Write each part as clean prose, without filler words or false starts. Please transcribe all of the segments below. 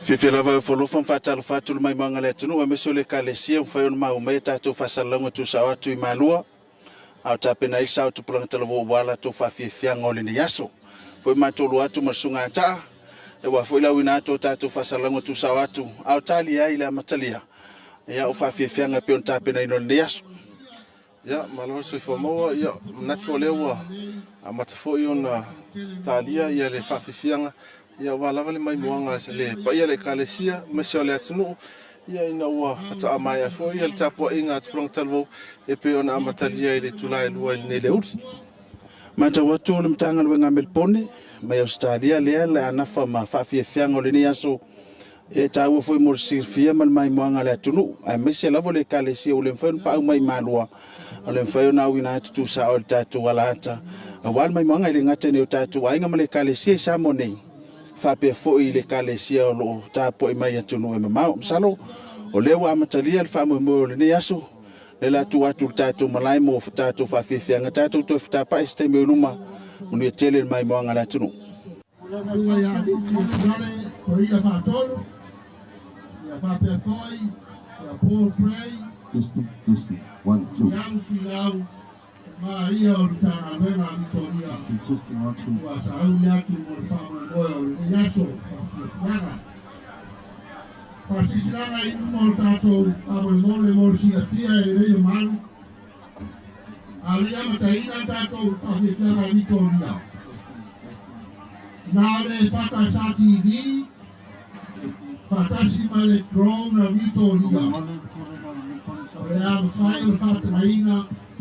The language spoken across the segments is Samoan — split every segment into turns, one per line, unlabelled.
Fiafia lava e ofo ma faatalofa atu le maimoaga a le atunuu aemaise o le Ekalesia ua mafai ona maua mai a tatou faasalalauga tuusao atu i Malua a o tapena ai le sao o tupulaga talavou aua latou faafiafiaga o lenei aso. Foi matou lua atu ma le susuga Taa, aua foi le auina atu o tatou faasalalauga tuusao atu a o talia ai le amatalia ia o faafiafiaga e pei ona tapenaina o lenei aso.
Ia, malo le soifua maua. Ia, manatu o lea ua amata foi ona talia ia le faafiafiaga, ia aua lava le maimoaga a le paia o le Ekalesia aemaise o le atunuu, ia ina ua faatoa maea foi ia le tapuaiga a Tupulaga Talavou e pei ona amatalia i le itula e 2 i lenei aoauli.
Matau atu o le Matagaluega a Melipone mai Ausetalia lea le anafa ma faafiafiaga o lenei aso e taua foi mo le silafia ma le maimoaga a le atunuu aemaise lava o le Ekalesia ua le mafai ona paau mai i Malua, o le mafai ona auina atu tuusao i le tatou alaata aua le maimoaga e le gata i o tatou aiga ma le Ekalesia i Samoa nei, faapea foi i le Ekalesia o lo o tapuai mai i atunuu e mamao. Masalo o lea ua amatalia le faamoemoe o lenei aso, le la tuu atu i le tatou malae mo tatou faafiafiaga, tatou toe fetapai se taimi o i luma. Manuia tele le maimoaga a le atunuu.
Susuga ia Miti Atuale Toeaina Faatonu, ia faapea foi ia Paul Gray,
Testing, testing, one, two.
Young Finau, ma ia o le Matagaluega a Vitoria
Testing, testing, one, two.
Ua sauni atu mo le faamoemoe o lenei aso faafiafiaga. Faasilasila i luma o le tatou faamolemole mo le silafia e lelei o malu. A le i amataina le tatou faafiafiaga a Vitoria, na o le EFKS TV faatasi ma le drone a Vitoria o le a mafai ona faatagaina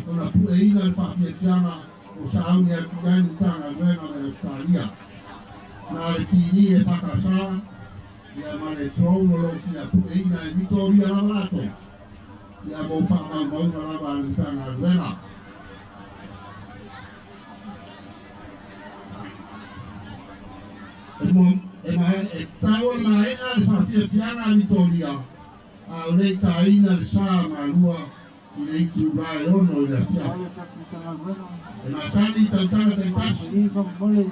ona pueina le faafiafiaga o sauni atu i ai le Matagaluega mai Ausetalia. Na le TV EFKS ia ma le drone o lo o fia pueina e Vitoria lava latou ia mo faamaumauga lava a le Matagaluega. E mo e ma e tatau ona maea le faafiafiaga a Vitoria a o le i taina le sa malua i le itula e 6 i le afiafi. E masani i tausaga taitasi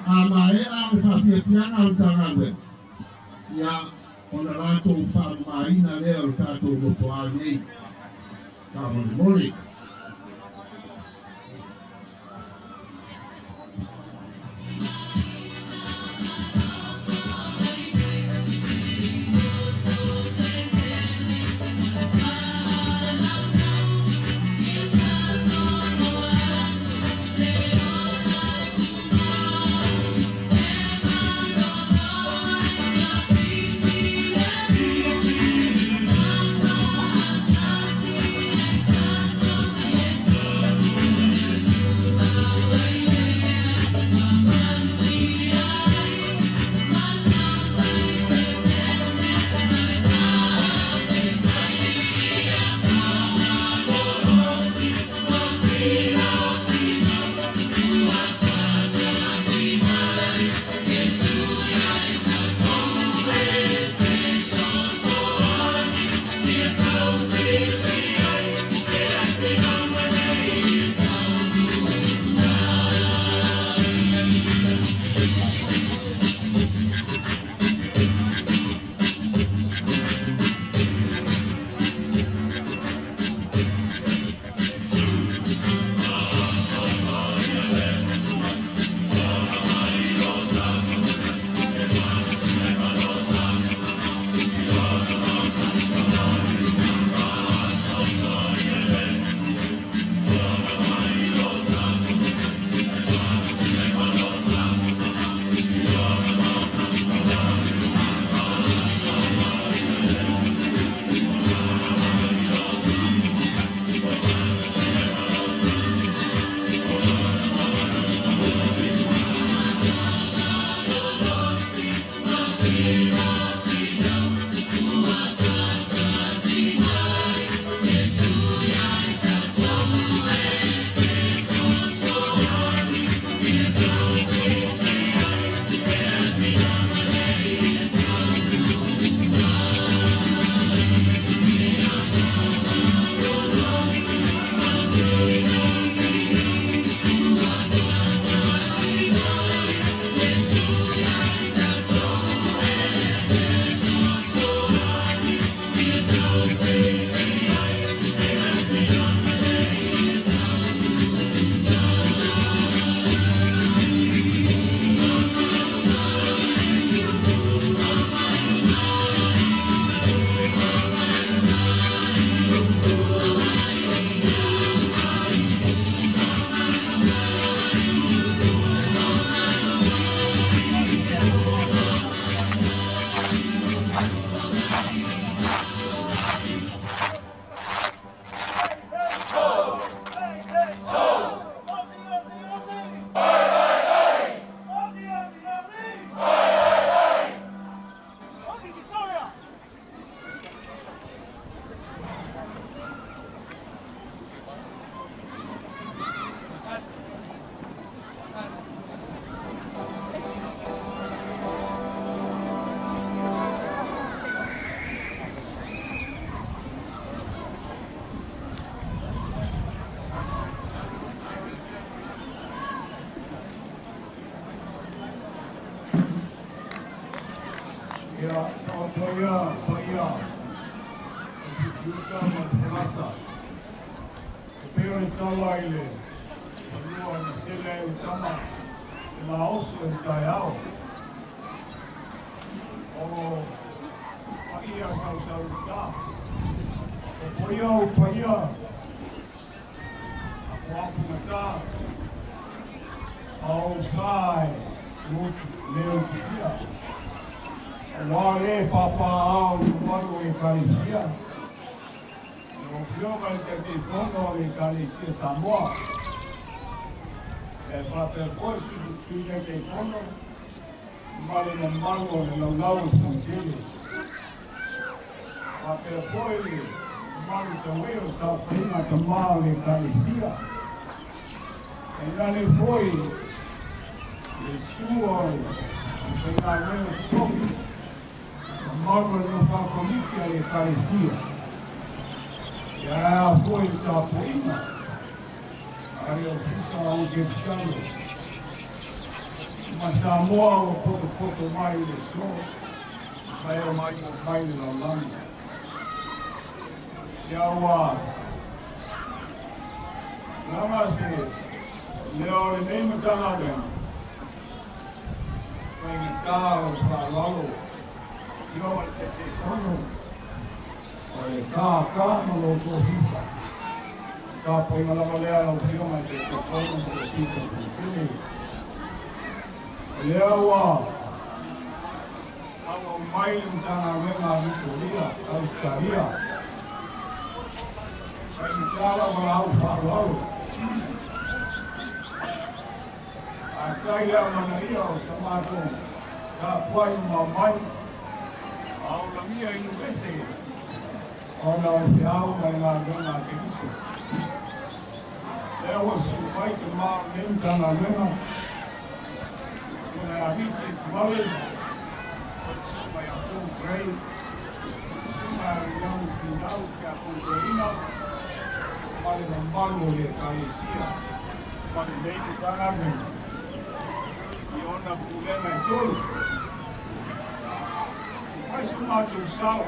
a maea o le faafiafiaga o le Matagaluega ia ona latou faamamaina lea o le tatou motoa nei. Faamolemole.
Ia, taoto ia paia o Fitiuta ma le Folasa, e pei o le tala i le fanua na sele ai le tama e laoso i le taeao. O paia sausaugata, o paia o paia apoapogata, a o sa e le utuia. Aua le papaaao i le mamalu o le Ekalesia, lau Afioga i le Taitaifono o le Ekalesia Samoa, e faapea foi Sui Taitaifono ma le mamalu o le laulau o le Fonotele, faapea foi le mamalu tauē o le saofaiga a tamā o le Ekalesia, tainane foi le susu o le aufaigaluega totofi, mamalu o le nofo a Komiti a le Ekalesia, ia ae a foi le tapuaiga a le Ofisa o Kerisiano ma Samoa ua potopoto mai i le aso ma e maimoa mai le lalolagi. Ia ua lava se leo o lenei Matagaluega faigata o le faaaloalo Afioga i le Taitaifono o le KK ma lo outou ofisa. O le tapuaiga lava lea lau Afioga i le Taitaifono ma le Ofisa o le Fonotele. O lea ua auau mai le Matagaluega a Vitoria, Ausetalia, faigata lava lau faaaloalo. Faafetai le amanaia o sa matou tapuai ma mai a olagia i nuu ese ona o le feau ma le galuega a Keriso. Lea ua susu mai tamā o lenei Matagaluega, Susuga ia Miti Tuale, Susuga ia Tom Gray, Susuga ia Leon Finau Tiakono Toeaina, ma le mamalu o le Ekalesia ma lenei Matagaluega i ona pulega e tolu. E fai so matou sao.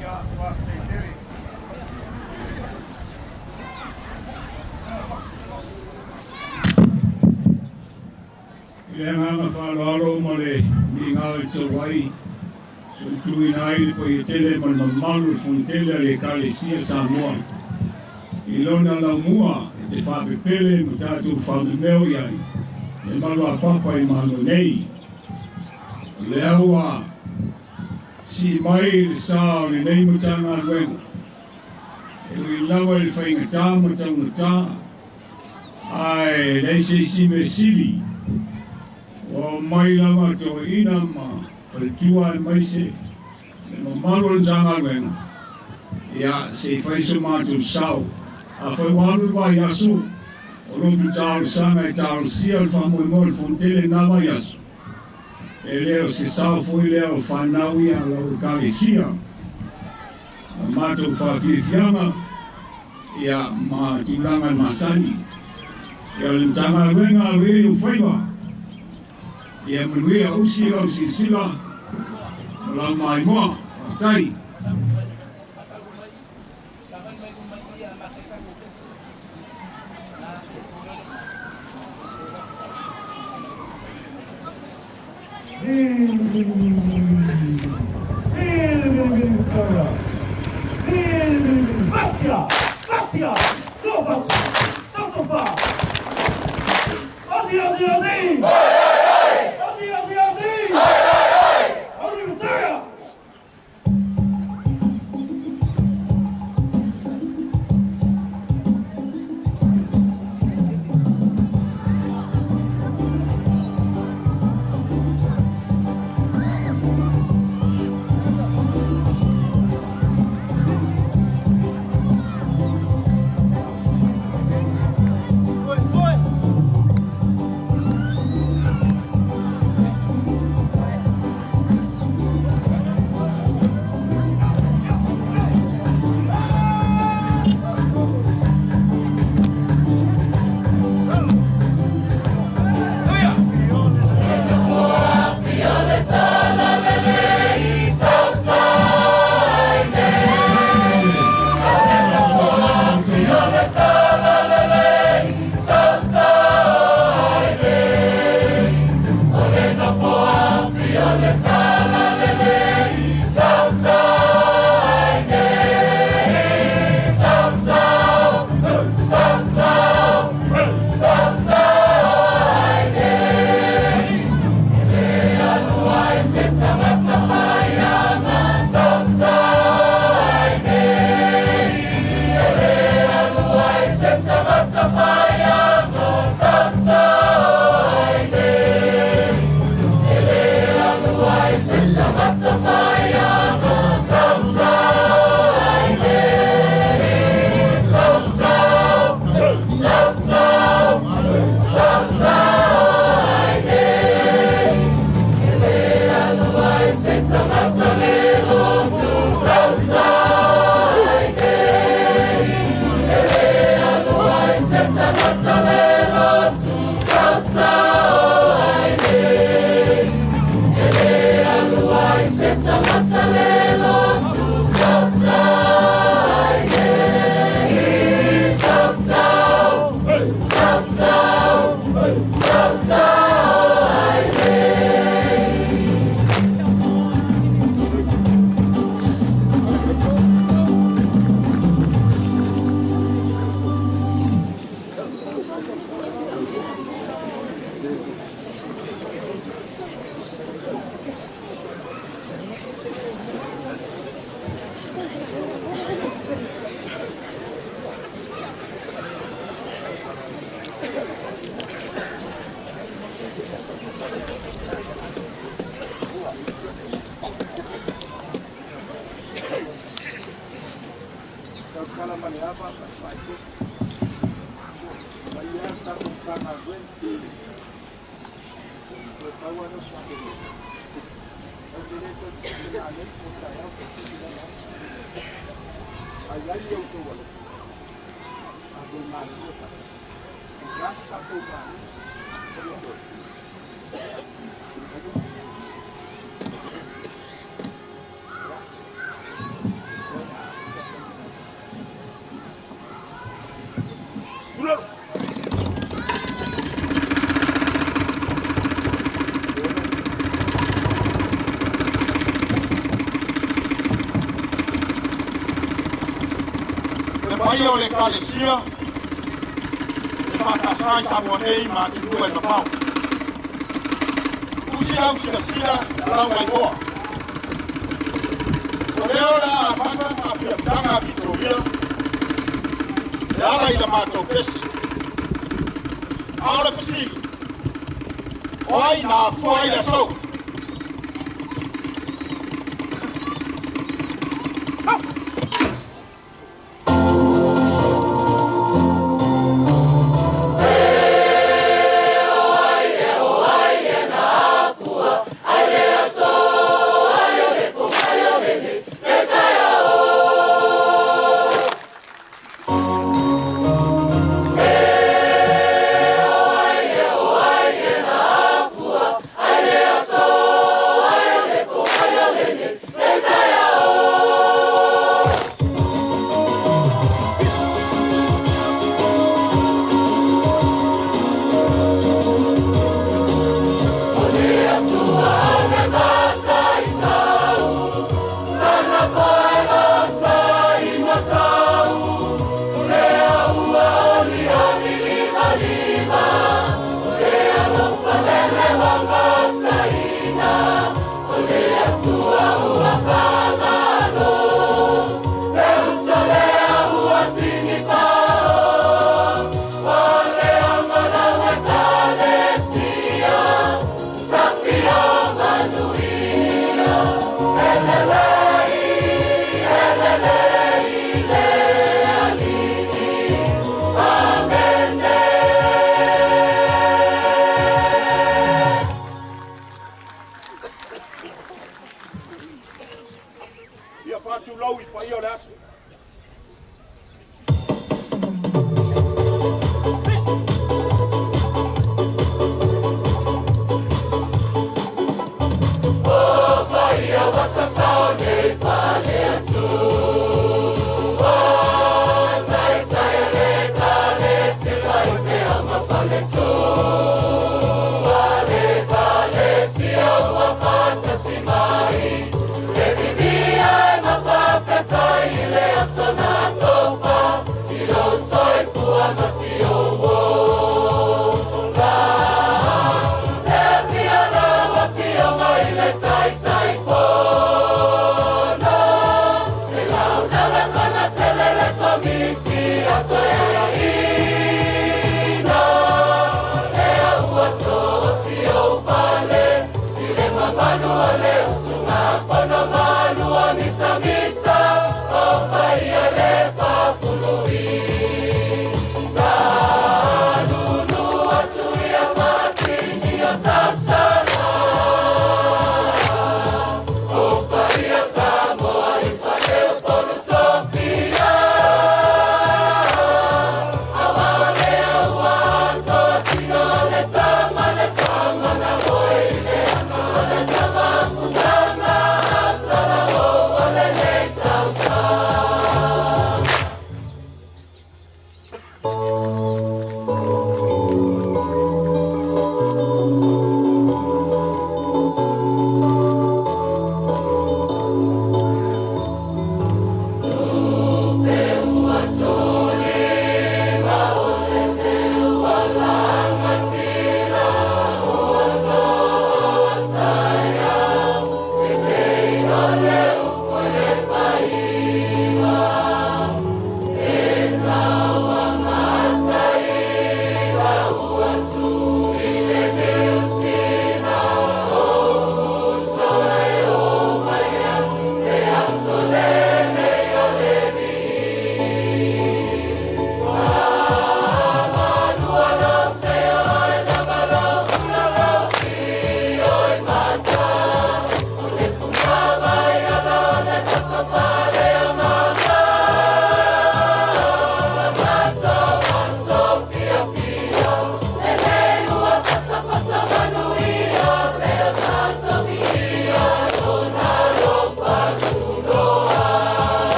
Ia, faafetai tele.
I le agaga faaaloalo ma le migao e tatau ai, soituina ai le paia tele ma le mamalu o le Fonotele a le Ekalesia Samoa i lona laumua e te faapepele ma tatou faamemeo i ai le malu a papa i Malo nei. O lea ua sii mai le sa o lenei Matagaluega e ui lava i le faigata ma taugata, ae leai se isi mea sili ua omai lava toeaiina ma faletua aemaise le mamalu o le Matagaluega, ia se i fai so matou sao. Afai ua alu le vaiaso, o lotu talosaga e talosia le faamoemoe o le Fonotele i lena vaiaso, e le o se sao foi lea o fanau ia a lau Ekalesia. Ma matou faafiafiaga ia ma tulaga e masani. Ia o le Matagaluega alo i ai ou faiva, ia manuia usi lau silasila ma lau maimoa. Faafetai.
Le paia o le Ekalesia EFKS i Samoa nei ma atunuu e mamao. Tusi lau silasila lau aigoa. O lea o le a amata le faafiafiaga a Vitoria e ala i le matou pese. A o le fesili, o ai na afua ai le aso?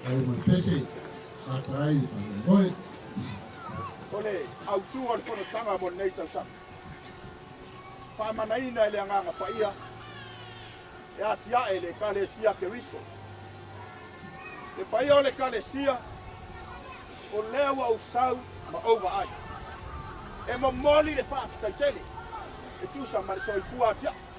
Ai ma le pese ata ai le faamoemoe.
O le autu o le fonotaga mo lenei tausaga, faamanaina e le Agaga Paia e atiae le Ekalesia Keriso. Le paia o le Ekalesia, o lea ua ou sau ma ou vaai, e momoli le faafetai tele e tusa ma le soifua atiae.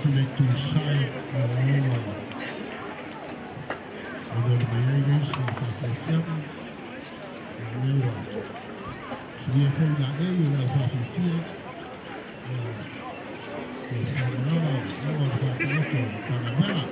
atu le itu i sae o lea ua olioli mai ai le isi faafiafiaga. Ia o lea ua suia foi laei o le aufafiafia. Ia le faamalama o le faataoto o le Matagaluega.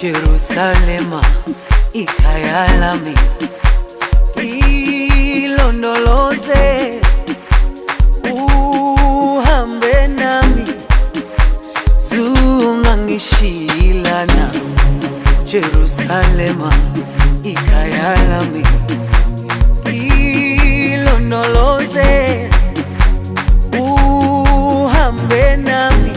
Jerusalema ikhaya lami ilondoloze uhambe nami zungangishilana Jerusalema ikhaya lami ilondoloze uhambe nami.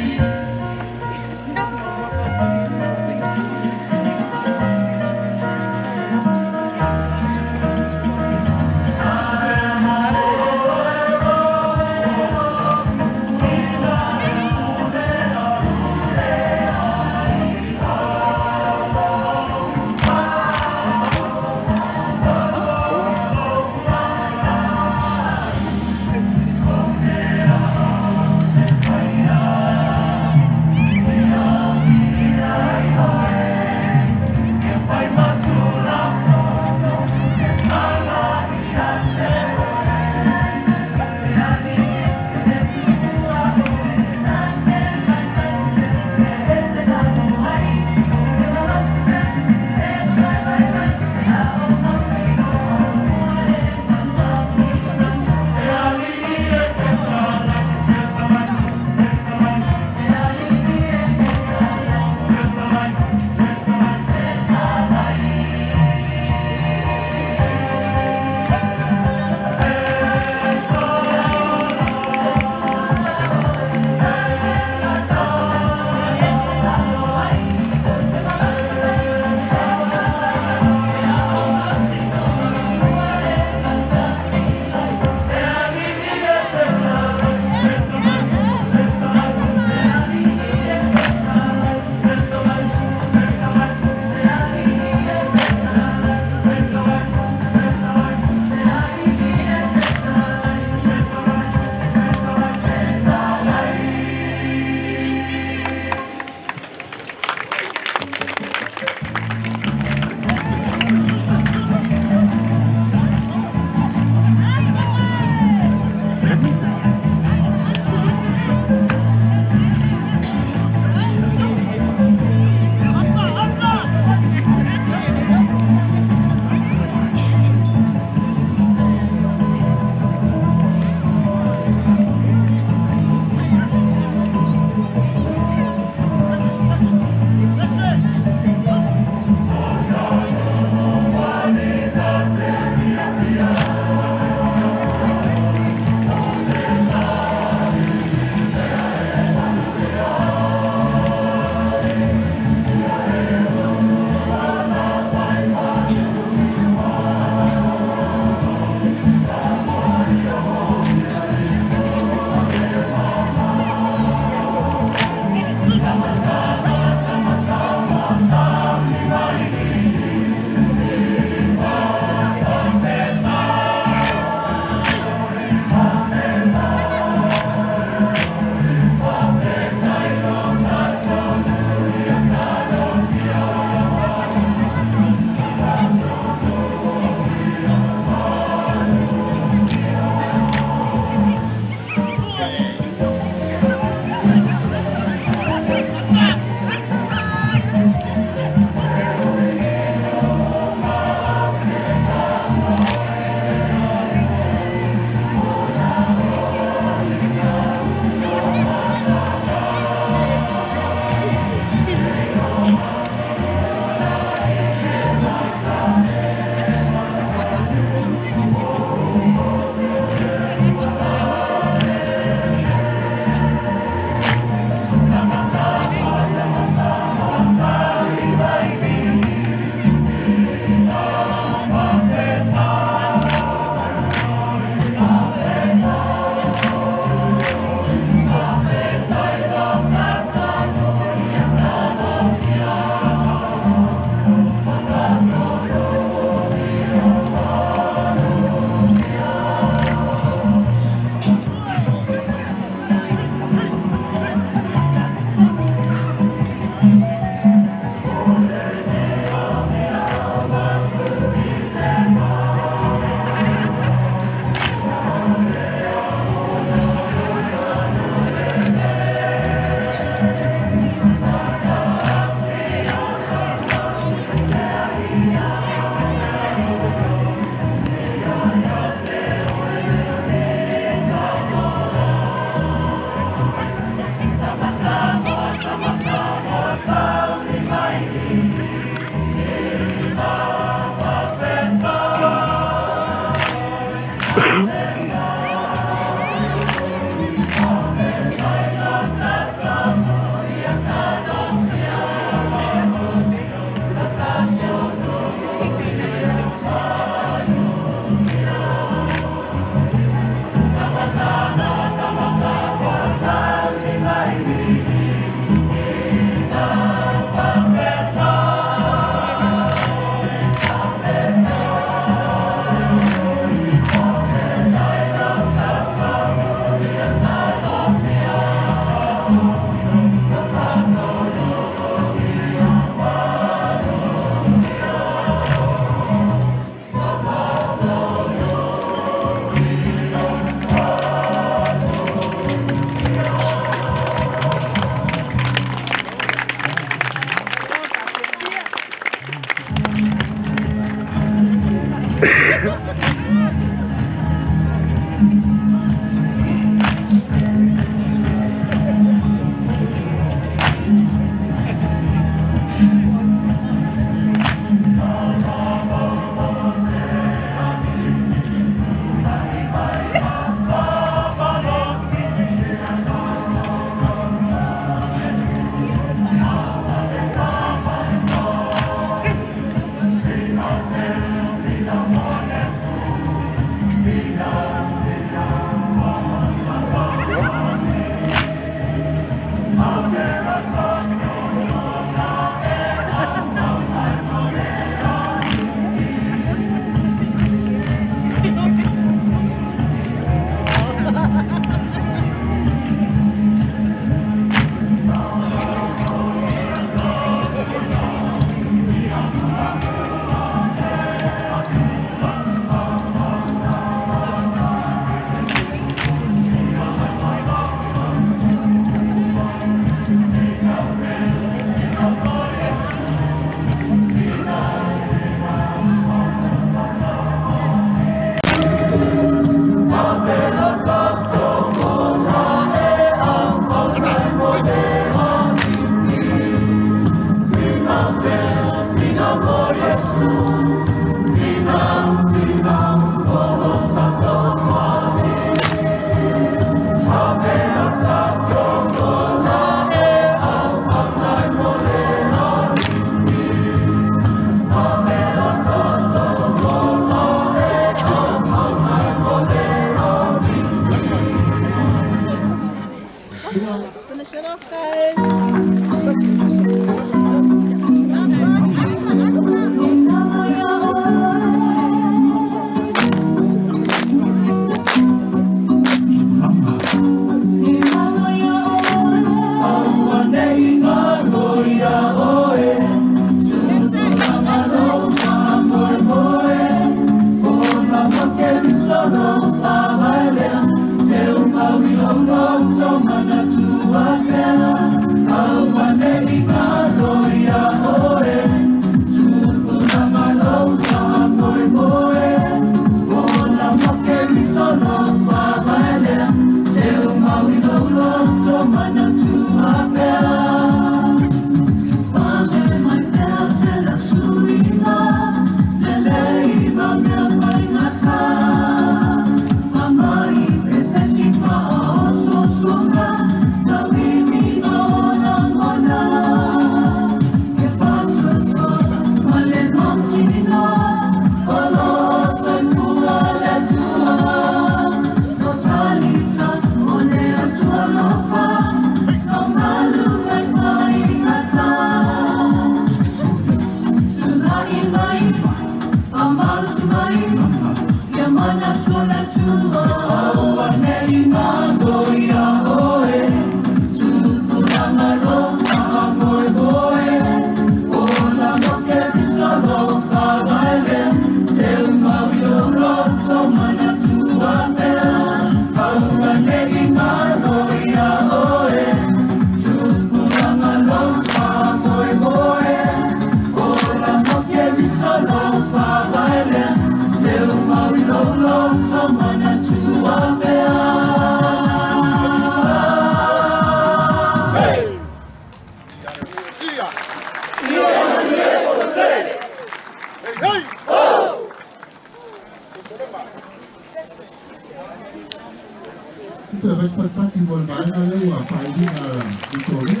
Toe fai se patipati mo le vaega lea ua faaiuina Vitoria.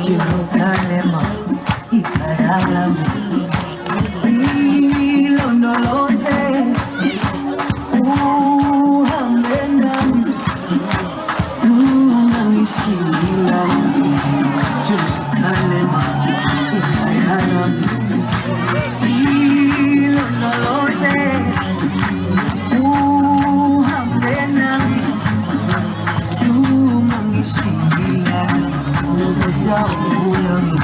Jerusalema ikhaya lami ilondoloze uhambe nami zungangishilana Jerusalema ikhaya lami ilondoloze uhambe nami zungangishilana dawo yami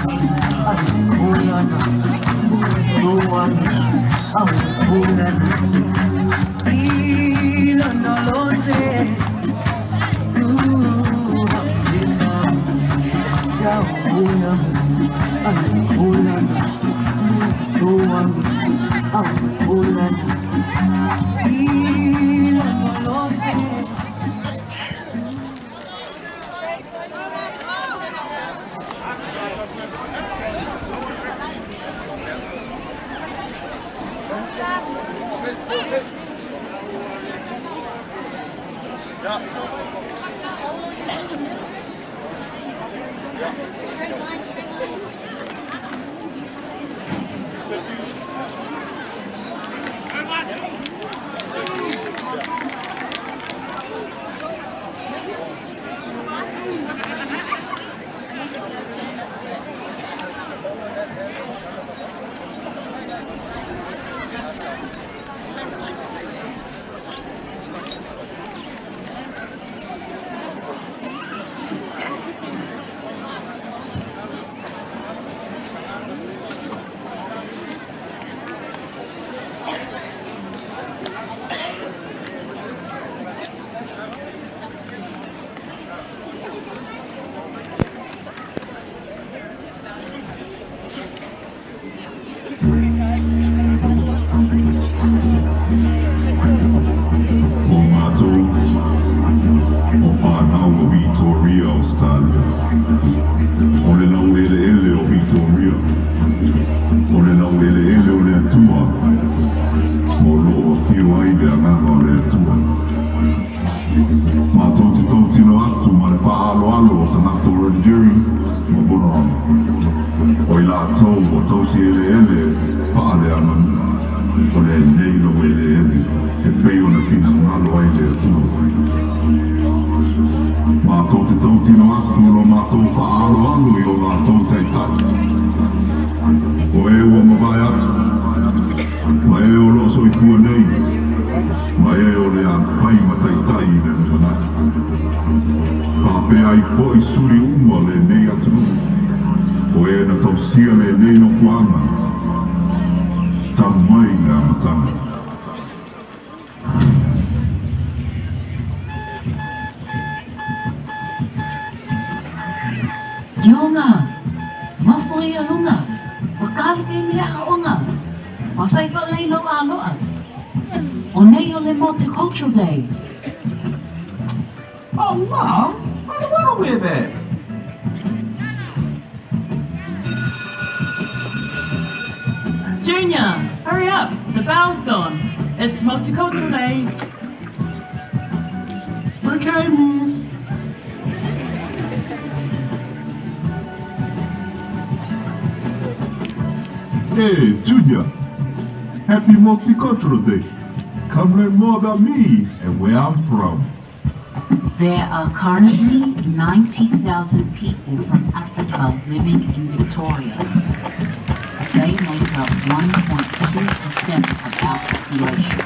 ayikholana buso wami awukholana ilondoloze zuhambe nami dawo yami ayikholana buso wami awukholana ilondoloze.
O mātou, o whānau o Vitoria, Australia. O le lau eleele o Vitoria. O le lau eleele o le Atua. O loo afio ai le agaga o le Atua. Mātou te tautino atu ma le faaaloalo o tagata o Wurundjeri ma Bunurong, o i latou ua tausi eleele faaleaganuu, o lenei lou eleele e pei ona finagalo ai le Atua. Matou te tautino atu lo matou faaaloalo i o latou taitai, o e ua mavae atu, ma e o lo o soifua nei, ma e o le a fai ma taitai i le lumanai. Faapea ai foi sui uma o lenei atunuu, o e na tausia lenei nofoaga talu mai le amataga.
Tionga, Mafo ia lunga, Ua kalike i le aoga, Ua fai falei lo aloa. O nei o le Multicultural Day.
Oh, Mum, I don't want to wear that.
Junior, hurry up, the bell's gone. It's Multicultural Day.
Okay, miss.
Hey, Junior. Happy Multicultural Day. Come learn more about me and where I'm from.
There are currently 90,000 people from Africa living in Victoria. They make up 1.2% of our population.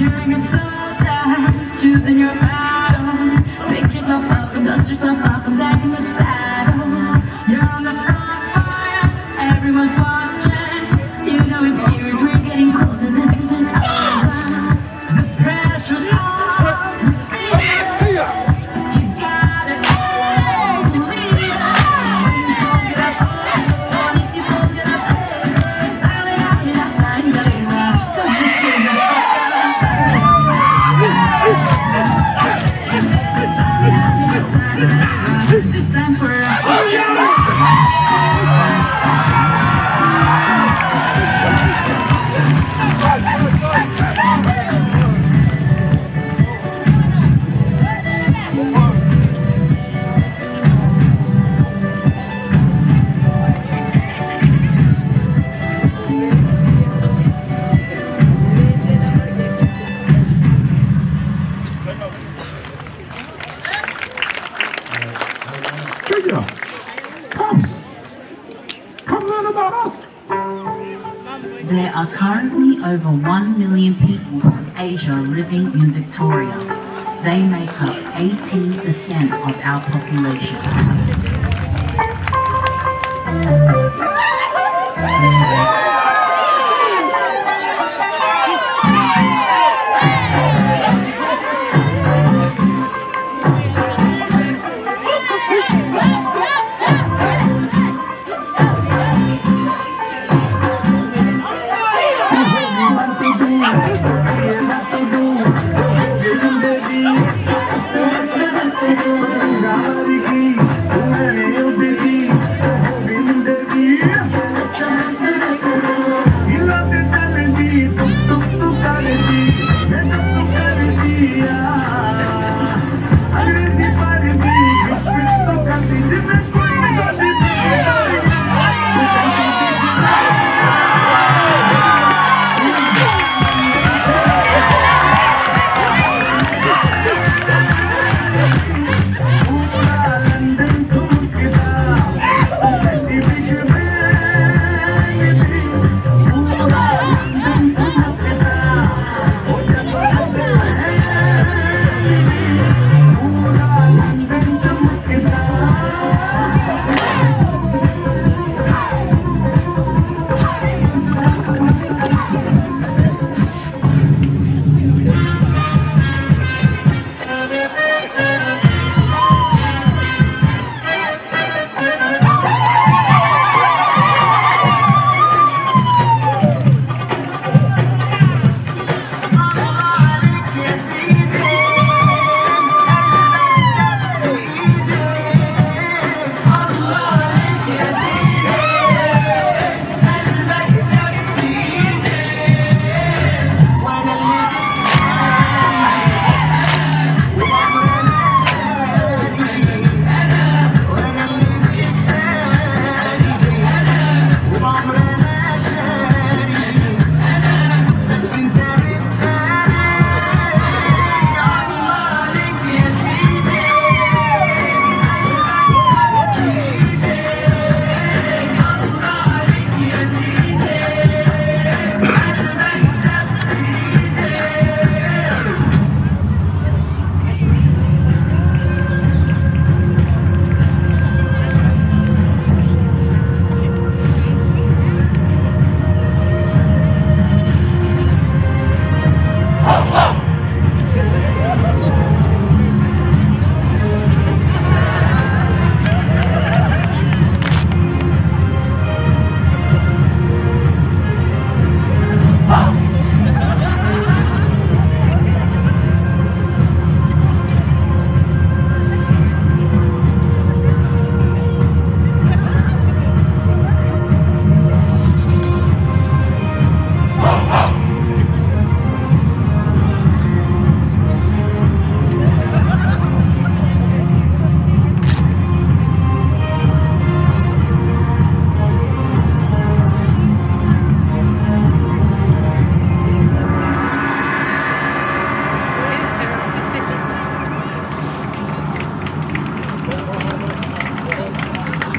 You're a good soldier, choosing your battle. Pick yourself up and dust yourself off and back in the saddle. You're on the front line, everyone's watching. You know it's serious, we're getting closer, this isn't over. The pressure's on. You gotta believe. It's time for
Junior, come. Come learn about us.
There are currently over 1 million people from Asia living in Victoria. They make up 18% of our population.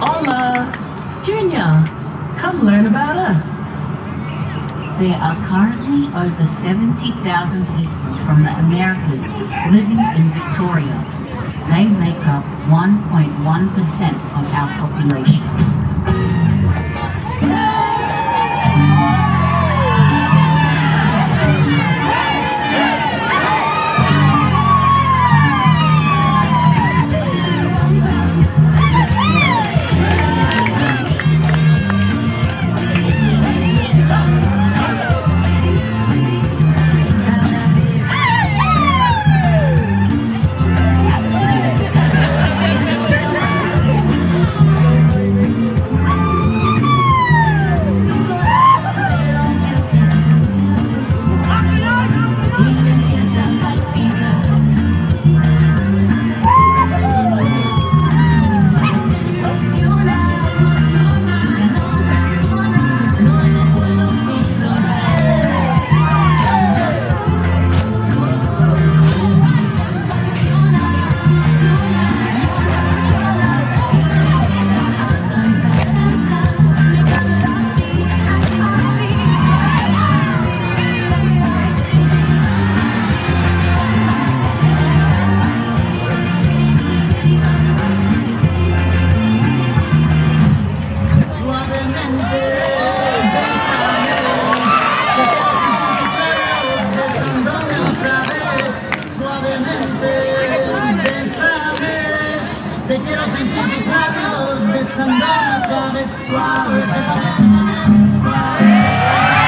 Hola! Junior, come learn about us.
There are currently over 70,000 people from the Americas living in Victoria. They make up 1.1% of our population.
quiero sentir tus labios besándome otra vez suave. Bésame, suave, bésame.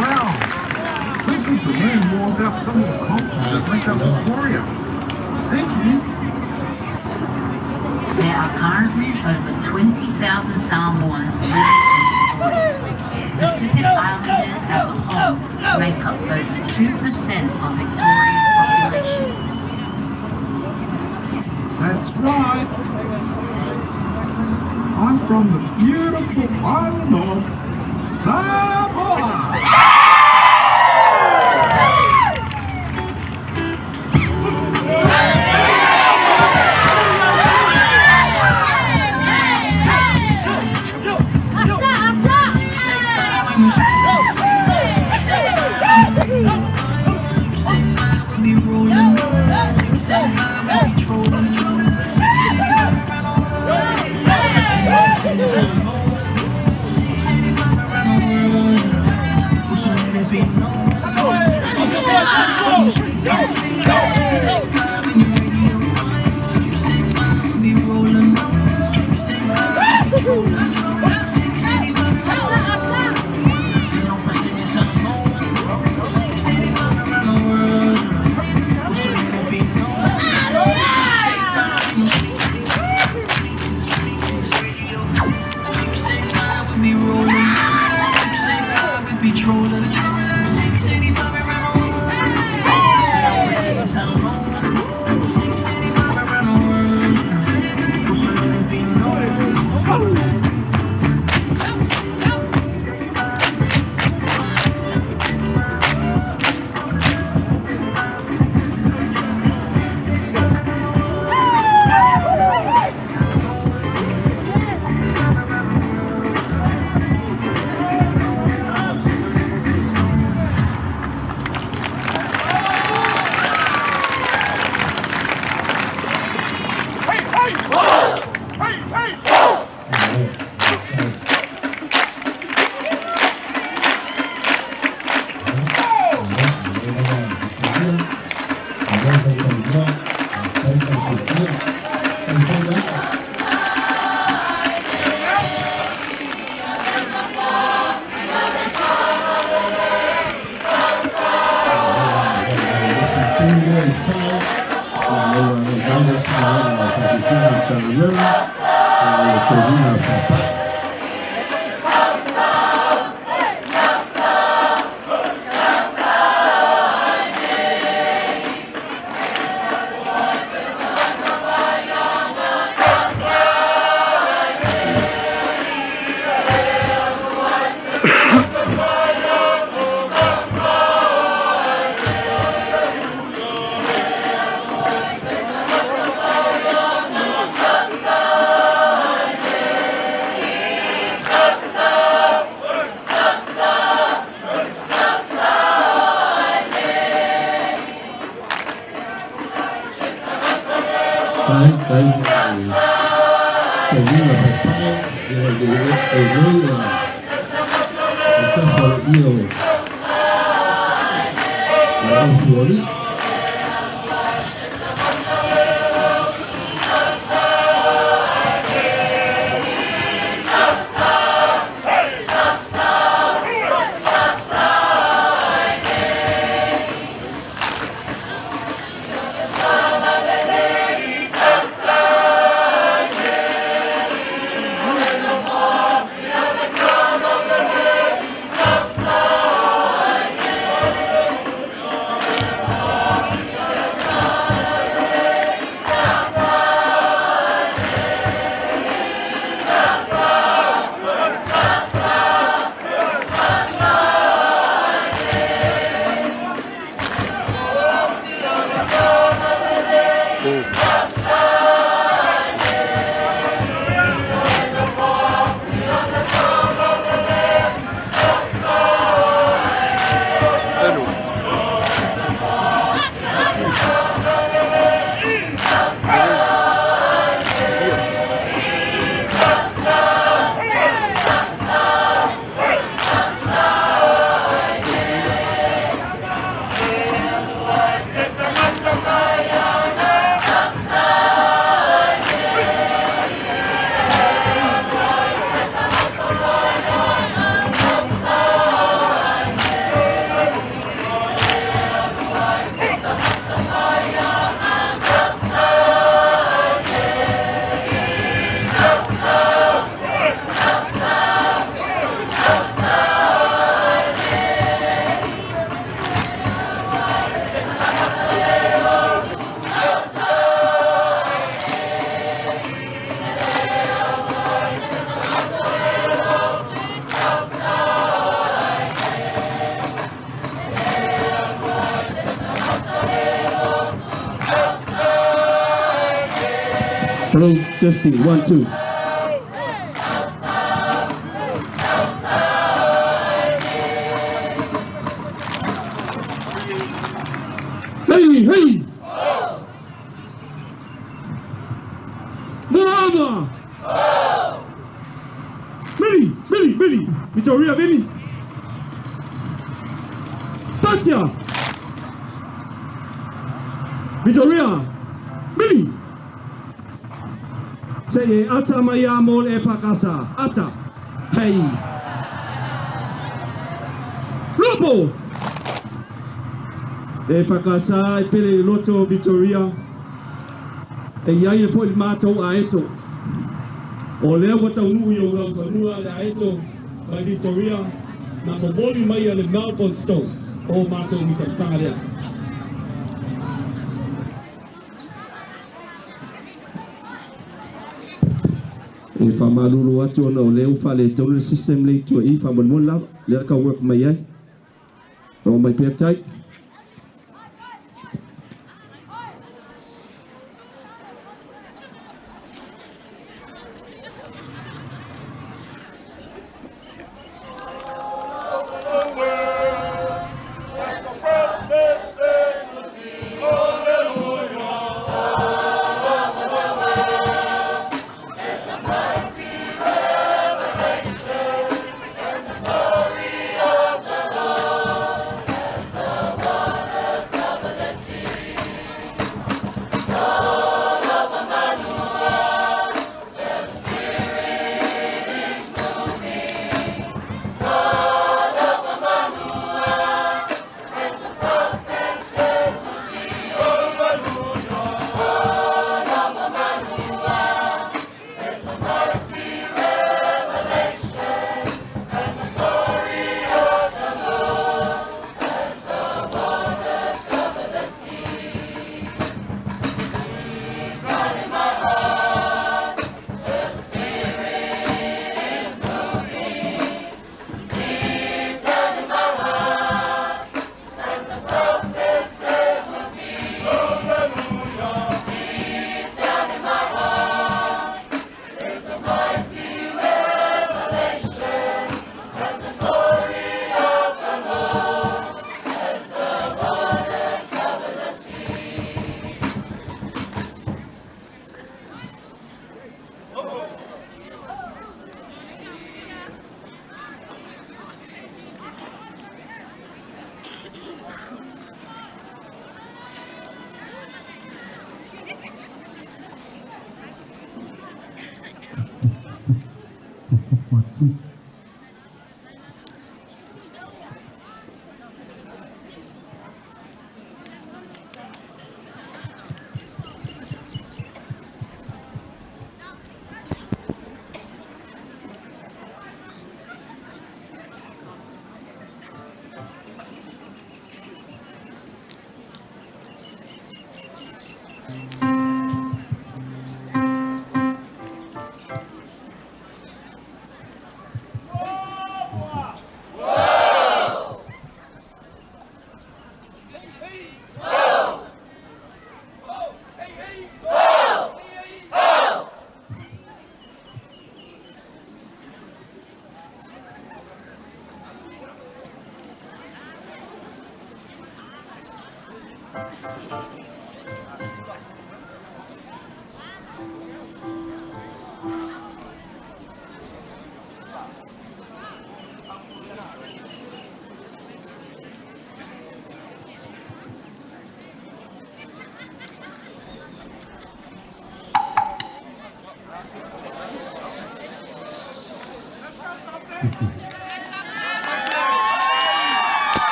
Wow. So good to learn more about some of the cultures that make up Victoria. Thank you.
There are currently over 20,000 Samoans living in Victoria. Pacific Islanders as a whole make up over 2% of Victoria's population.
That's right. I'm from the beautiful island of Samoa.
faufaunoa, faafetai le taufiafia, faafetai le ao.
Hello, testing, one, two. Hey, hey! Moana! Billy, Billy, Billy! Victoria, Billy! Tatia! Victoria! Billy! Se e ata mai a mo le whakasa. Ata. Hei. Lupo! E whakasa e pele le loto Victoria. E iai le foi le mātou a eto. O lea ua taunuu i ou laufanua le aeto mai Victoria na momoli mai a le Melbourne Stone o mātou mitamitaga lea. E faamalulu atu ona o lea ua faaletonu le system lea i tua i i faamolemole lava lea ka work mai ai. Oo mai pea tai.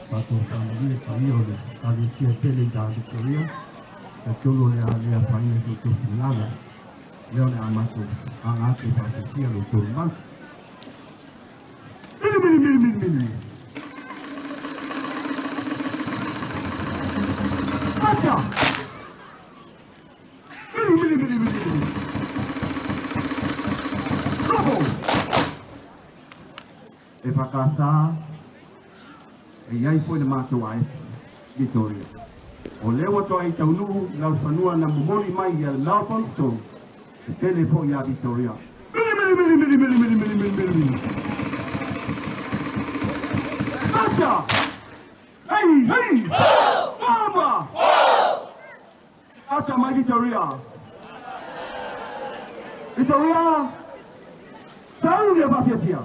Faatofaamalie le paia o le Ekalesia tele i Victoria, tatolu o le a le afaina i lo outou finagalo, lea o le a matou aga atu e faafiafia lo outou mamalu. Mili, mili, mili, mili, mili. Acha! Mili, mili, mili, mili, mili. Bravo! E whakasā, e iai foi le matou aeto, Victoria. O lea ua toai taunuu laufanua na momoli mai ia Melbourne tolu, e tele foi ia Victoria. Mili, mili, mili, mili, mili, mili, mili, mili, mili, mili. Acha! Hey, hey! Mama! Acha mai Victoria! Victoria! Tau le fafiafia!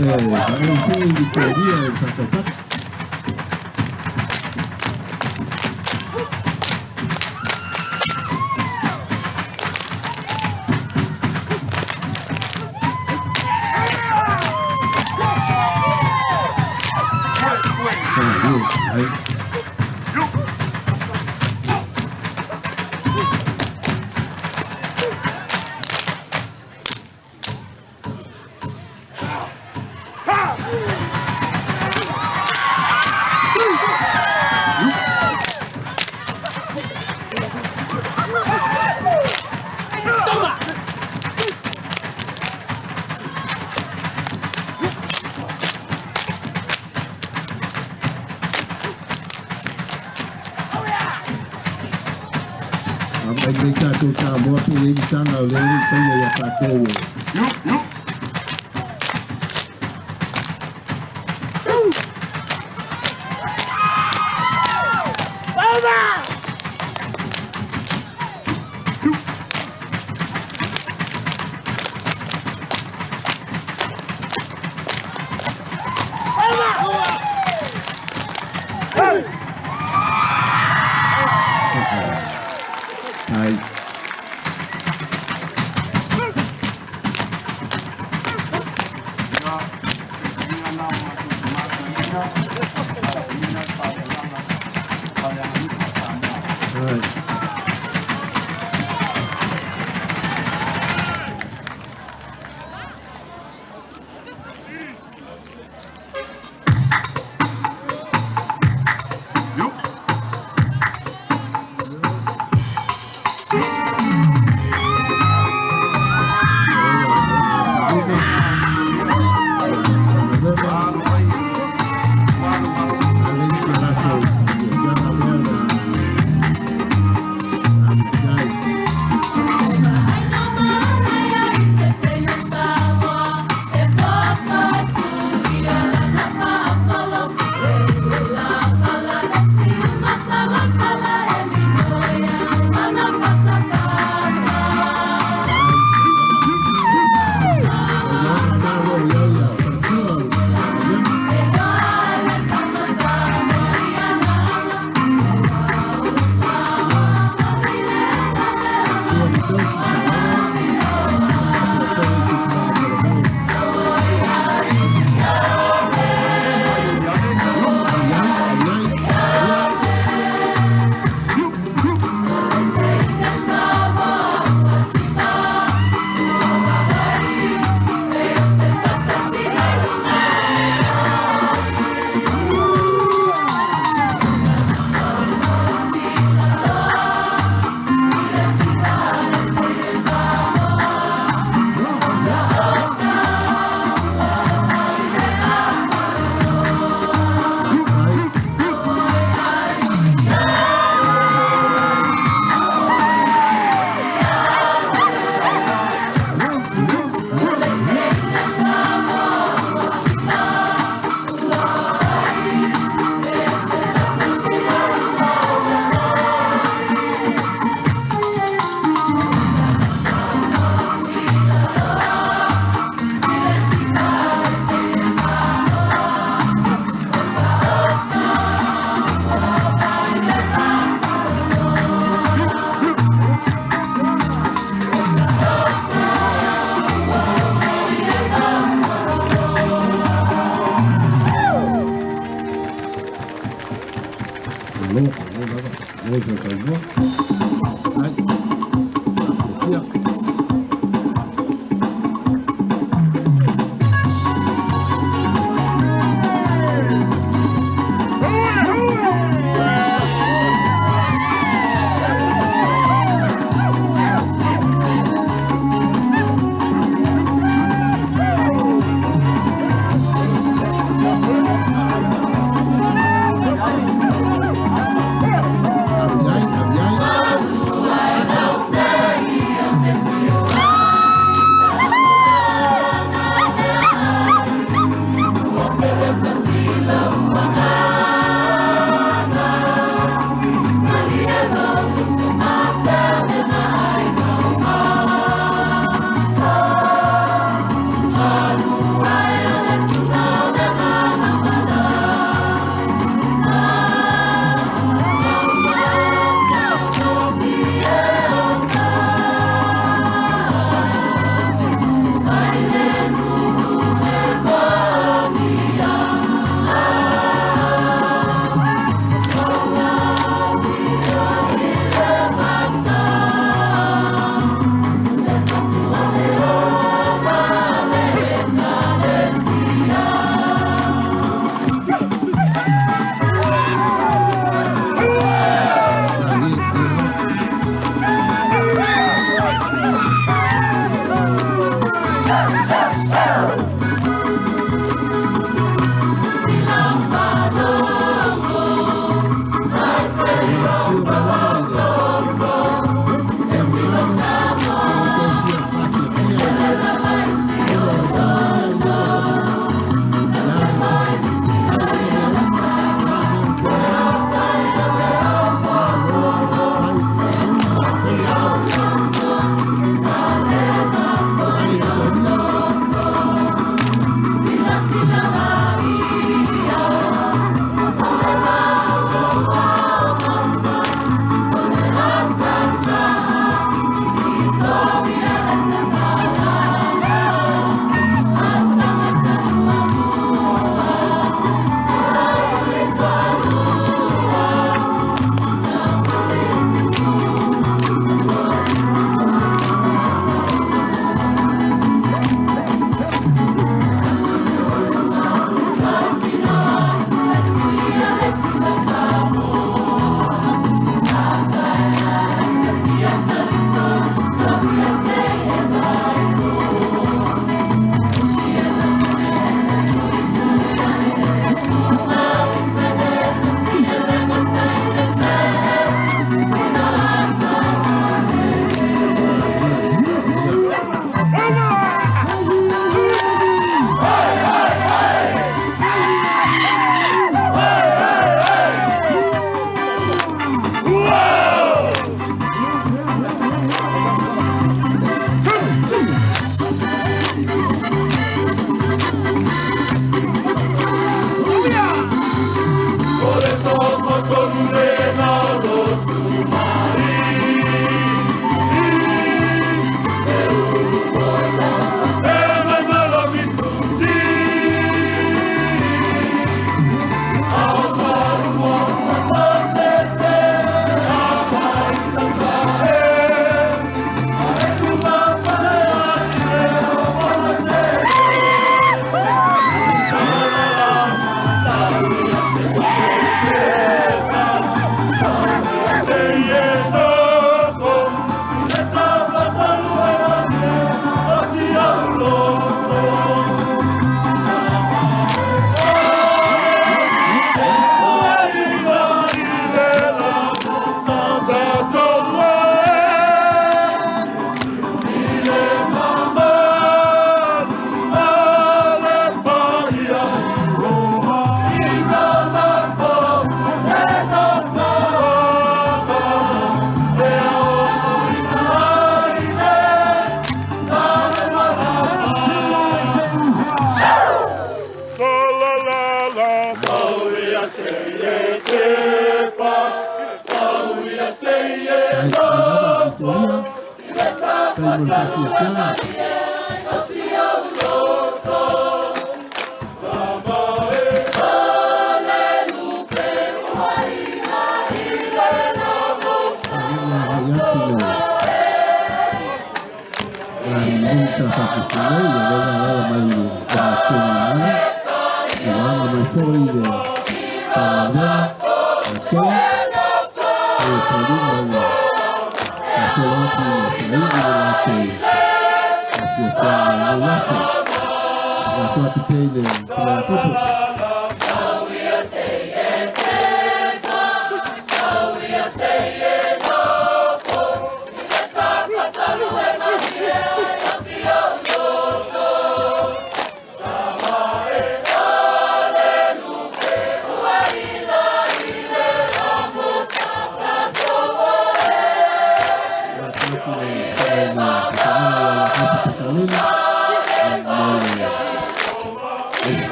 E foi Vitoria e tatou Ai. Ai nei tātou Samoa pe nei tanga o lea i taia ia tātou e. Ai. Ai. Malo, malo lava, malo sausaunoa. Ai. Ia. Ave ai, ave ai.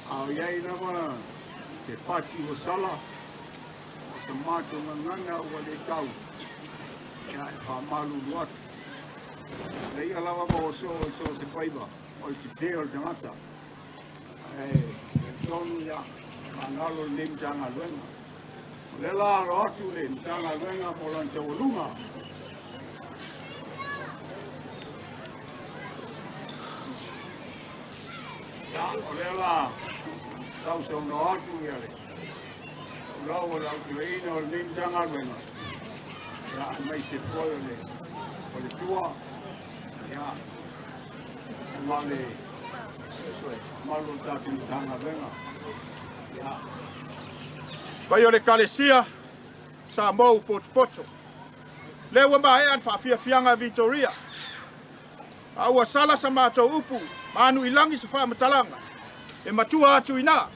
A o i ai lava se pati ua sala. sa matou gagana ua le tau, ia e faamalulu atu. O le i'a lava maua soo i so o se faiva, o le sesē o le tagata. Ae talitonu ia, magalo lenei Matagaluega. O lea la alo atu le Matagaluega mo lana taualuga. Ia, o lea la sausaunoa atu ia le taulau o le autulaina o lenei Matagaluega, ia, aemaise foi o le faletua, ia, ma le mamalu o le tatou Matagaluega. Ia.
Paia o le Ekalesia, Samoa ua potopoto. Lea ua maea le faafiafiaga a Vitoria. A ua sala sa matou upu ma anu i lagi se faamatalaga, e matua atu i ina.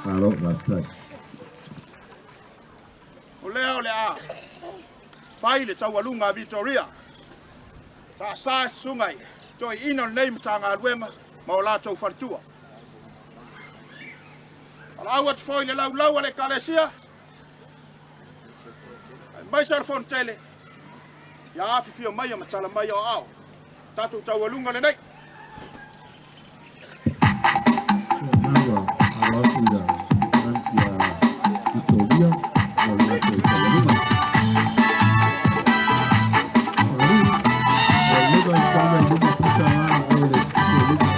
Malo, faafetai.
O lea o le a fai le taualuga a Vitoria. Sa sa e susuga i toeaiina o lenei Matagaluega ma o latou faletua. Valaau atu foi i le laulau a le Ekalesia, aemaise o le Fonotele, ia afifio maia ma tala mai o aao. Tatou taualuga lenei.
Ua alo atu ia ia Vitoria mo le latou taualuga. Fagalii, ua leva i taula i luma pusa la o le pito luma.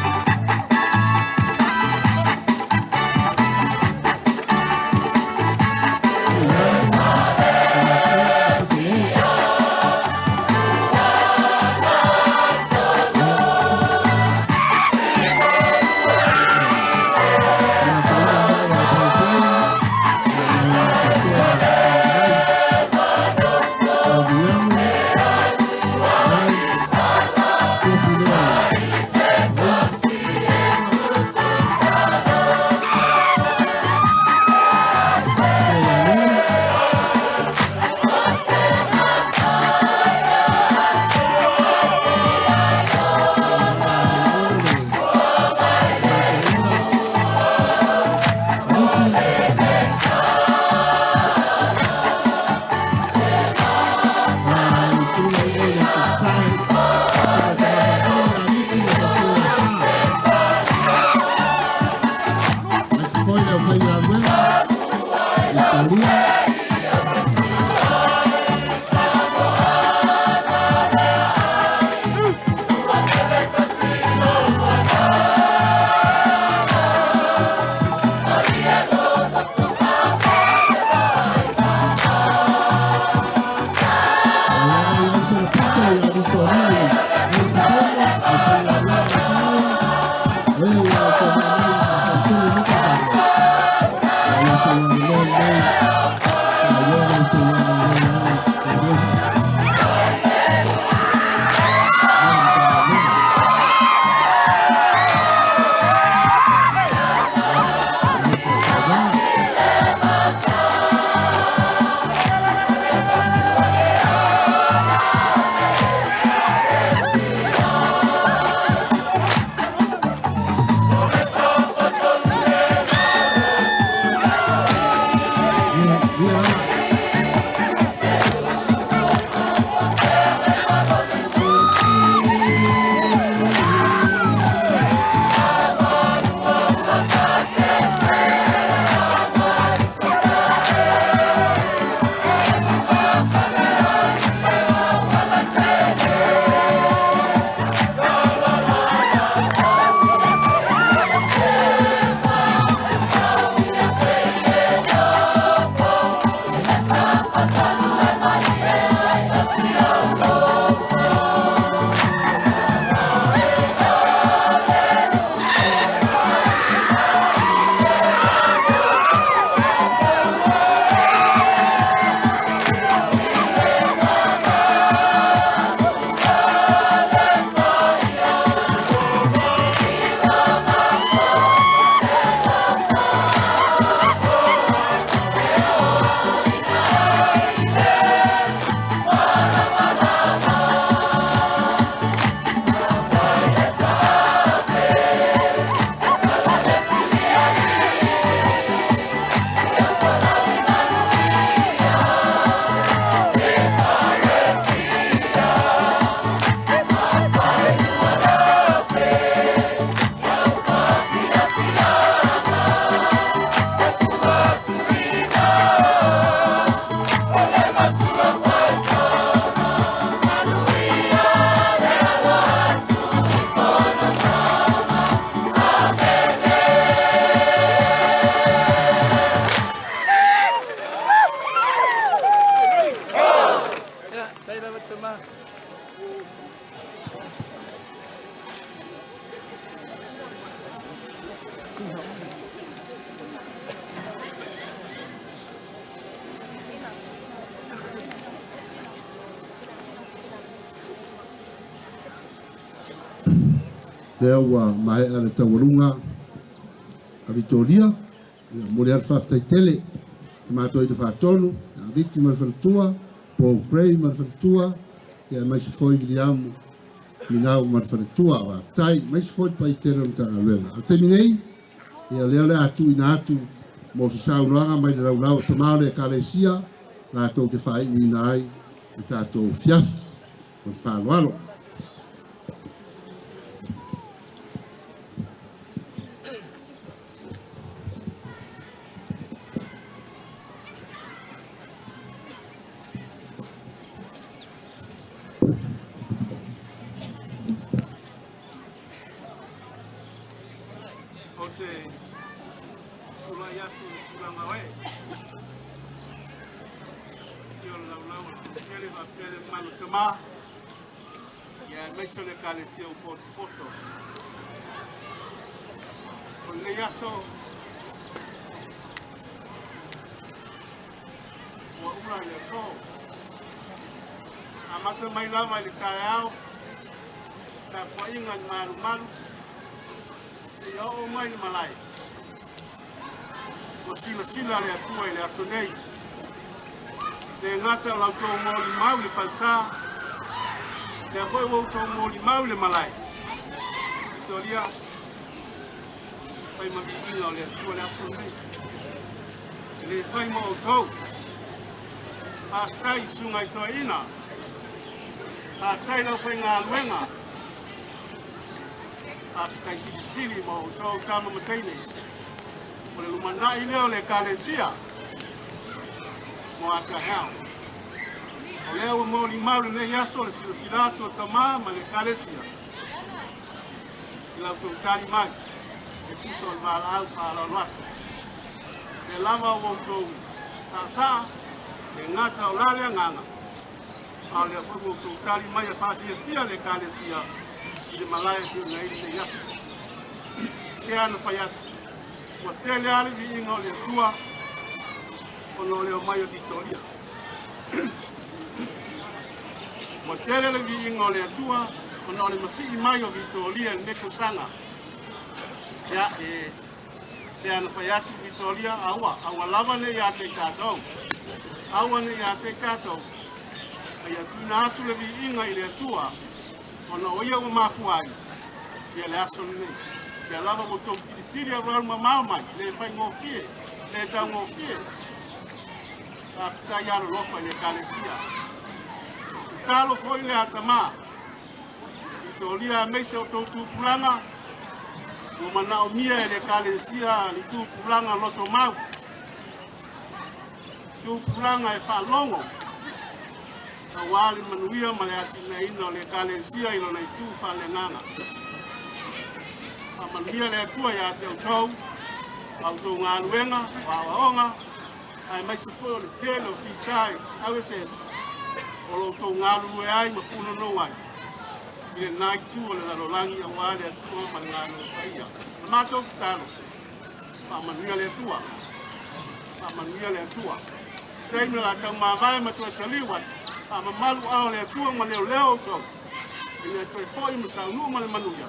Lea ua maea le taualuga a Vitoria. Ia momoli lava le faafetai tele i le matou ina faatonu, ia Viti ma le faletua, Paul Gray ma le faletua, ia aemaise foi Viliamu Finau ma le faletua. Faafetai, aemaise foi le paia tele o le Matagaluega. O le taimi nei, ia lea o le a tuuina atu mo se saunoaga mai le laulau a tama o le Ekalesia latou te faaiuina ai le tatou afiafi. Ma le faaaloalo.
Ou te tulai atu i le tulaga o e i o le laulau a le Tele faapea le mamalu tama ia aemaise o le Ekalesia o Potopoto. O lenei aso ua ula i le aso. Amata mai lava i le taeao, tapuaiga i le malumalu, seia oo mai le malae. Ua silasila le Atua i le aso nei. Le gata o la outou molimau i le falesa, lea foi ua outou molimau i le malae. Vitoria, fai ma viiga o le Atua le aso lenei. E le fai mo outou. Faafetai i susuga i toeaina. Faafetai i le aufaigaluega. Faafetai silisili mo outou tama ma teine. O le lumanai lea o le Ekalesia mo a taeao. O lea ua molimau lenei aso le silasila atu o tama ma le Ekalesia i la outou tali mai e tusa o le valaau faaaloalo atu. Le lava o outou saasaa, le gata o la le agaga, a o lea foi ua outou tali mai e faafiafia le Ekalesia i le malae e pei ona i ai lenei aso. Ke ana fai atu, ua tele lava le viiga o le Atua ona o le omai o Vitoria. Ua tele le viiga o le Atua ona o le masii mai o Vitoria i lenei tausaga. Ia, e pei ona fai atu Vitoria, aua, aua lava ne i ia te i tatou. Aua ne i ia te i tatou. A ia tuuina atu le viiga i le Atua, ona o ia ua mafua ai ia le aso lenei. Ia lava ua outou tilitili alualu mamao mai, le faigofie, le taugofie.
Faafetai alolofa i le Ekalesia. Tatalo foi le atamā, Vitoria aemaise o tou tupulaga, ua manaomia e le Ekalesia ni tupulaga lotomau, tupulaga e faalogo aua le manuia ma le atinaeina o le Ekalesia i lona itu faaleagaga. Faamanuia le Atua ia te outou, a outou galuega, o aoaoga, aemaise foi o le tele o fita aueseese o lo outou galulue ai ma punonou ai i lena itu o le lalolagi aua le Atua ma le galuega paia. O le matou tatalo, faamanuia le Atua, faamanuia le Atua. Taimi o la tau mavae ma toe taliu atu, faamamalu ao le Atua ma leoleo outou, ina toe foi ma saunuu ma le manuia,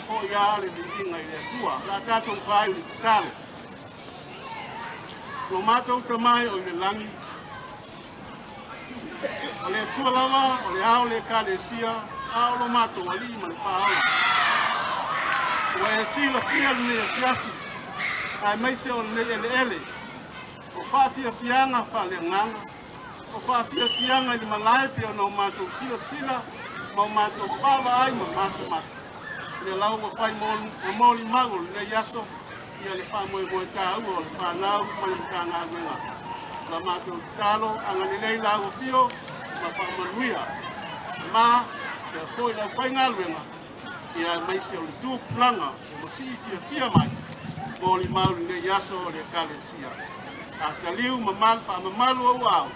foi a le viiga i le Atua. O le a tatou faaiu i le tatalo. Lo matou Tama e o i le lagi, o le Atua lava, o le ao le Ekalesia, a o lo matou Alii ma le Faaola. Ua e silafia lenei afiafi, aemaise o lenei eleele, o faafiafiaga faaleagaga, o faafiafiaga i le malae pei ona o matou silasila ma o matou vaavaai ma matamata. I le lau ua fai ma molimau o lenei aso, ia le faamoemoe taua o le fanau ma le Matagaluega. O la matou tatalo, agalelei lau afio ma faamanuia. Ma, ia foi lau faigaluega, ia aemaise o le tupulaga ua masii fiafia mai, molimau lenei aso o le Ekalesia. A taliu ma malu faamamalu ou ao,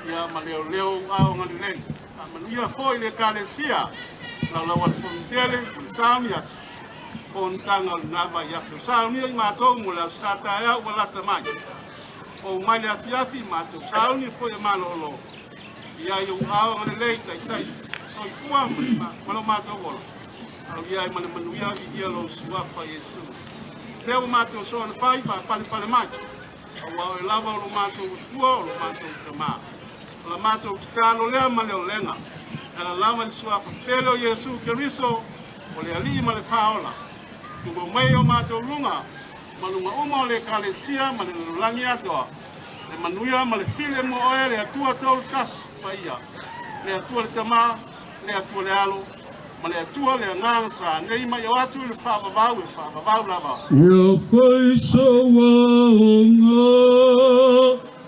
ia ma leoleo ou ao agalelei. Faamanuia foi le Ekalesia, laulau a le Fonotele ma le sauni atu. Fonotaga o lena vaiaso. Saunia i matou mo le aso Sa taeao ua lata mai. Ou mai le afiafi matou sauni foi e malolo. Ia i ou ao agalelei taitai soifua ma lo matou ola. Aulia ai ma le manuia viia lou suafa Iesu. Lea ua matou soona fai faapalepale mai. Aua oe lava o lo matou Atua o lo matou Tama. O la matou tatalo lea ma le olega. E ala lava i le suafa pele o Iesu Keriso, o le Alii ma le Faaola. Tumau mai o matou luga, ma luga uma o le Ekalesia ma le lalolagi atoa, le manuia ma le filemu o oe le Atua Toulutasi Paia, le Atua le Tama, le Atua le Alo, ma le Atua le Agaga sa nei mai o atu i le faavavau e faavavau lava.
Ia fai sauaoga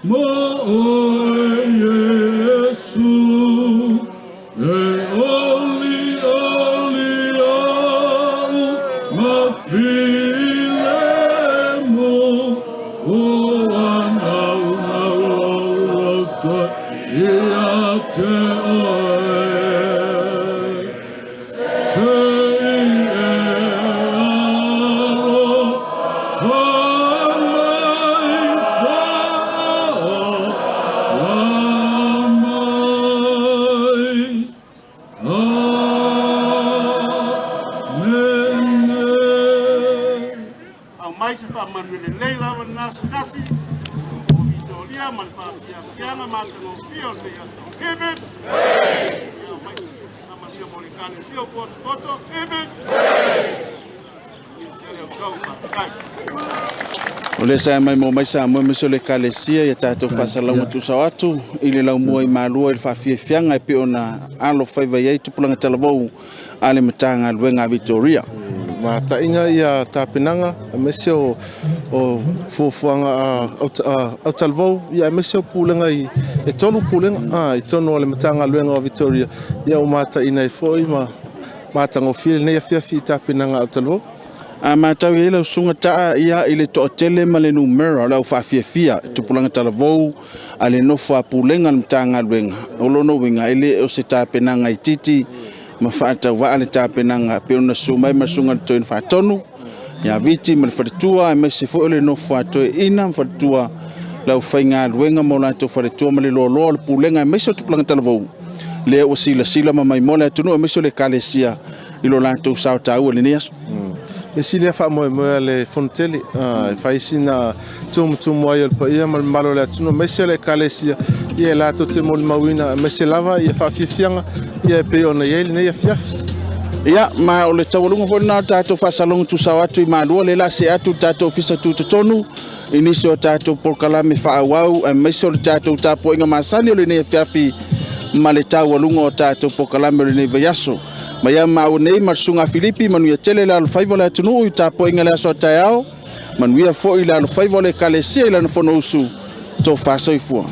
mo oe Iesu, e olioli au ma filemu, o anaunau ou loto ia te oe. Se i e alofa mai whaola mai. Amene.
Aumai se faamanuia lelei lava lena se tasi o Vitoria ma le faafiafiaga matagofie o lenei aso. Hip hip! Ia aumai se faamanuia mo le Ekalesia o Potopoto. Hip hip! Ia tele outou, faafetai.
O lea sa mai mo mai Samoa aemaise o le Ekalesia ia tatou faasalalauga tuusao atu i le laumua i Malua i le faafiafiaga e pei ona alofaiva i ai tupulaga talavou a le Matagaluega a Vitoria.
Mataiga ia tapenaga aemaise o o fuafuaga a autalavou ia aemaise o pulega i e tolu pulega i totonu o le Matagaluega o Vitoria ia ua mataina ai foi ma matagofie lenei afiafi i tapenaga a autalavou.
A matau i ai lau susuga Taa ia i le toatele ma le numera o le au faafiafia i tupulaga talavou a le nofo a pulega a le Matagaluega, o lona uiga e le o se tapenaga itiiti ma faatauvaa le tapenaga e pei ona susu mai ma le susuga i le Toeaina Faatonu ia Viti ma le faletua aemaise foi o le nofo a toeaina ma faletua le aufaigaluega ma o latou faletua ma le loaloa o le pulega aemaise o tupulaga talavou lea ua silasila ma maimoa le atunuu aemaise o le Ekalesia i lo latou sao taua i lenei aso.
Le isi lea faamoemoe a le Fonotele e fai sina tumutumu ai o le paia ma le mamalu o le atunuu aemaise o le Ekalesia ia e latou te molimauina aemaise lava ia faafiafiaga ia e pei ona i ai lenei afiafi.
Ia, ma o le taualuga foi lena o le tatou faasaloga tusao atu i Malua, lea o le a see atu le tatou Ofisa Tutotonu. i nisi o tatou polokalame faaauau aemaise o le tatou tapuaiga masani o lenei afiafi ma le taualuga o tatou polokalame o lenei vaiaso. Mai a maua nei ma le Susuga a Filipi, manuia tele le alofaiva o le atunuu i tapuaiga i le aso a taeao, manuia foi le alofaiva o le Ekalesia i lana Fonousu, tofa soifua.